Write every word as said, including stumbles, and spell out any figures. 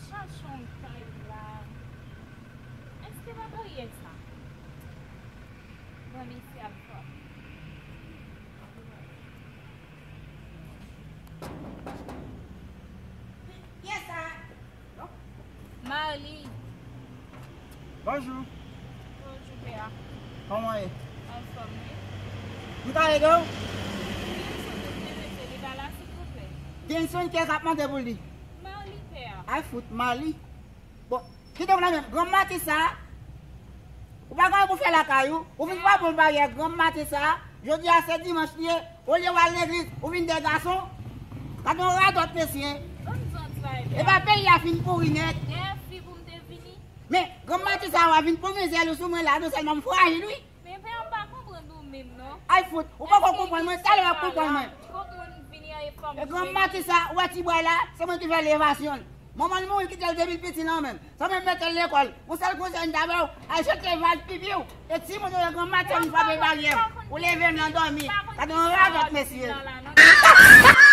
Chache yon kay la. Èske pa barye sa? Bon, mesye ap fò. Kiyès sa? Marly. Bonjou. Bonjou, pè a. Kòman w ye? Anfòm, wi. M ka ede w? Wilson, mesye, li pa la, silvouplè? Wilson, kiyès k ap mande pou li? Marly, pè a. Ay, fout, Marly. Bon, kite m la menm. Granm maten sa, ou pa gen anyen pou fè lakay ou. Ou vin frape yon baryè granm maten sa. Jodi a se dimanch li ye. Olye w al legliz, ou vin dèyè gason. Gade yon radòt mesye. Ban m zanti bagay, pè a. Epa peyi a fin pouri nèt. Dèyè fi pou m te vini. Men, granm maten sa, w a vin pou mizè ou sou mwen la, non sèlman m frajil, wi. Men pè a, m pa konprann ou menm, non. Ay, fout, ou poko konprann mwen, talè w ap konprann mwen. Kot moun vini an e fanm. E granm maten sa, ou wè ti bway la, se mwen ki fè levasyon l. Manman l mouri kite l depi l piti nan men m. San menm mete l lekòl. Yon sèl konsèy m ta ba w, al jete valiz pipi w. E timoun yo, granm maten, m frape baryè m. Ou leve m nan dòmi. Gade yon radòt, mesye.